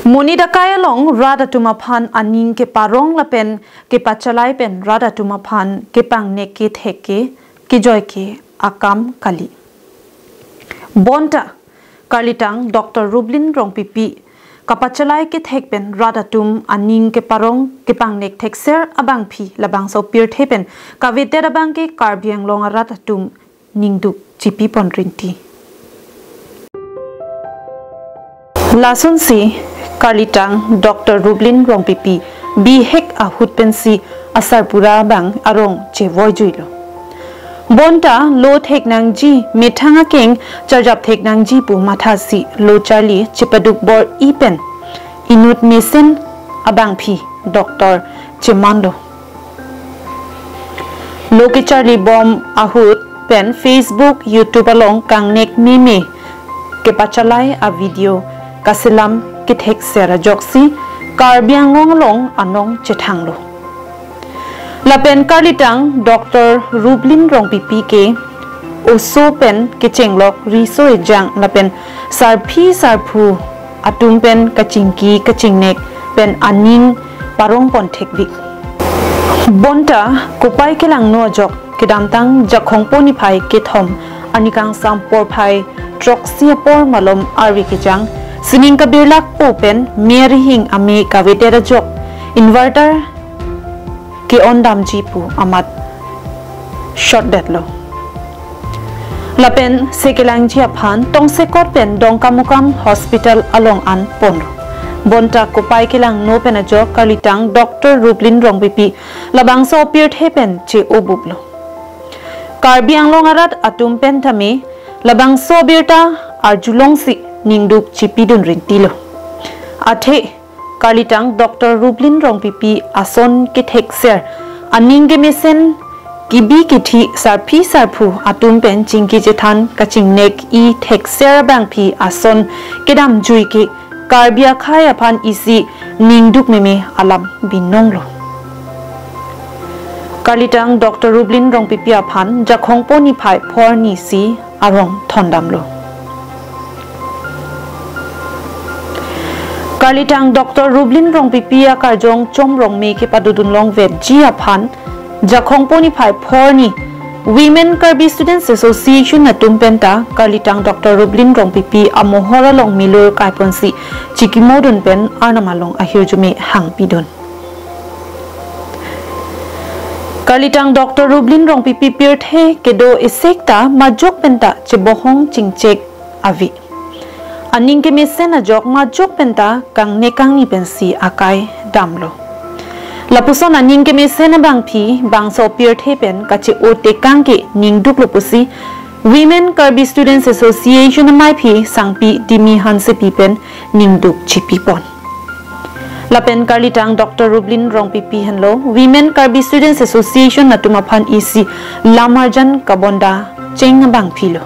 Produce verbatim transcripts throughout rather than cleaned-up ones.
Monit akai along rat atum aphan aning keparong lapen kepachalai pen rat atum aphan kepangnek kethek ke kejoike akam kali. Bonta Karlitang Doctor Rublin Rongpipi kapachalai kethek pen rat atum aning keparong kepangnek thekser abangpi labangso pirthe pen kavedet abang ke Karbi Anglong arat atum ningduk chipipon rinti. Lasonsi Karlitang Doctor Rublin Rongpipi bihek ahut pensi asarpura abang arong chevoijuilo. Bonta lo thek nangji, methang akeng charjap thek nangji pu mathasi lo charli chepaduk bor-i pen inut mesen abangpi doctor chemanlo. Lo kecharli bom ahut pen Facebook, YouTube along kangnek meme kepachalai a-video kaselam kethekser ajoksi Karbi Anglong along anong chethanglo. Lapen Karlitang Doctor Rublin Rongpipi ke oso pen kechenglok riso ejang lapen sarpi sarpo atum pen kachingki kachingnek pen aning parongpon thekvik. Bonta kopai kelangno ajok kedamtang Jakhongpo niphai kethom arni kangsam porphai throksi apor malom arve kejang sining kabirlakpo pen me arihing ame kavedet ajok inverter ke-on damji pu amat shortdetlo. Lapen sekelangji aphan tongsekot pen Dongkamukam Hospital along an ponlo. Bonta kopai kelangno pen ajok Karlitang Doctor Rublin Rongpipi labangso pirthe pen che-obuplo. Karbi Anglong arat atum pen tame labangso birta arjulongsi ningduk chipidun rintilo. Athe Karlitang Doctor Rublin Rongpipi ason kethekser aning kemesen kibi kithi sarpi sarpo atum pen chingki chethan kachingnek-i thekser abangpi ason kedamjui ke Karbi akhei aphan isi ningduk meme alam binonglo. Karlitang Doctor Rublin Rongpipi aphan Jakhongpo niphai phor arni si arong thondamlo. Karlitang Doctor Rublin Rongpipi akarjong chomrong me kepadodun longvetji aphan Jakhongpo niphai phor arni Women Karbi Students Association atum penta Karlitang Doctor Rublin Rongpipi amohor along milur kaiponsi chikimodun pen arnam along ahirjume hangpidun. Karlitang Doctor Rublin Rongpipi pirthe kedo esek ta majok penta chebohong chingchek ave. Aning kemesen ajok majok penta kangnek kangni pensi akai damlo. Lapuson aning kemesen abangpi bangso pirthe pen kache-o tekang ke ningduklo pusi Women Karbi Students Association amaipi Sangpi Dimi Hansepi pen ningduk chipipon. Lapen Karlitang Doctor Rublin Rongpipi henlo Women Karbi Students Association atum aphan isi lamarjan kabonda cheng abangpilo.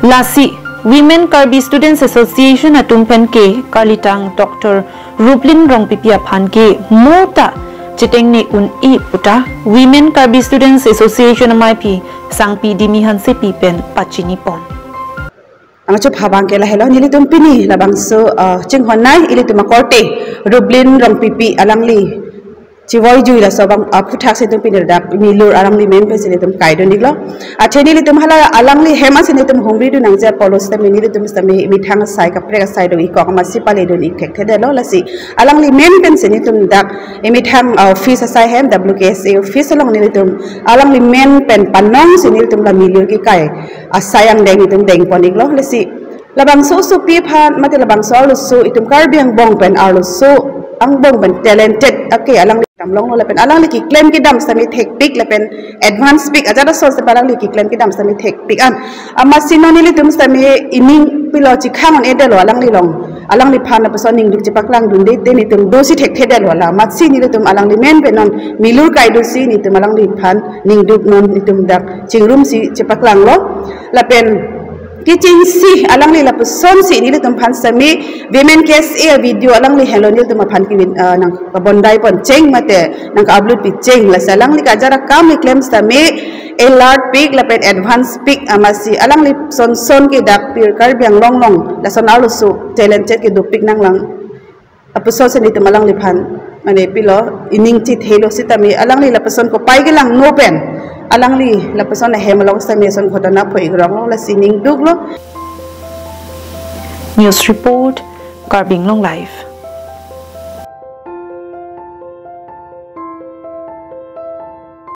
Lasi Women Karbi Students Association atum pen ke Karlitang Doctor Rublin Rongpipi aphan ke mo ta chetengne un-e puta Women Karbi Students Association amaipi Sangpi Dimi Hansepi pen pachinipon. Angchop habang ke lahelo, nelitum pini labangso, uh, chinghonnei ilitum akorte Rublin Rongpipi alangli chevoijui laso abang aphuthak si itum pini dak milur alangli men pensi nelitum kaidun-iklo. Athe nelitum hala alangli hem asi nelitum humridun nangji apotlo sitame nelitum sitame methang asai kaprek asai do-ik kok amatsi paledun-ik thekthedetlo, lasi alangli men pensi nelitum dak emethang, uh, office asai hem W K S A office along nelitum alangli men pen panongsi nelitum la milur kekai asai angdeng itum dengpon-iklo, lasi labangso osopi aphan mate labangso arloso itum Karbi angbong pen arloso angbong pen talented ake alangli damlonglo lapen alangli keklem kedam sitame thekpik lapen advance pik ajat ason sitame alangli keklem kedam sitame thekpik an. Amatsi non nelitum sitame ining pilo chikhang un-edetlo alangli along. Alangliphan lapuson ningduk chepaklangdunde te nelitum dosi thekthedetlo la. Amatsi nelitum alangli men pen non milur kaidusi nelitum alangliphan ningduk non nelitum dak chingrumsi chepaklanglo. Lapen kechengsi alangli lapusonsi nelitum aphan sitame Women K S A video alangli henlo nelitum aphan kevin, ah, nangkabondaipon cheng mate nangka-upload pi cheng, lasi alangli kajara kam keklem sitame alert pik lapen advance pik amatsi alangli son son ke dak pir Karbi Anglong along lason arloso talented ke dopik nanglang. Lapuson si nelitum alangliphan mane pilo, ining chethelo sitame alangli lapuson kopai kelangno pen, alangli lapuson ahem along sitame ason ghotona pho igronglo, lasi ining duklo. News report, Karbi Anglong Live.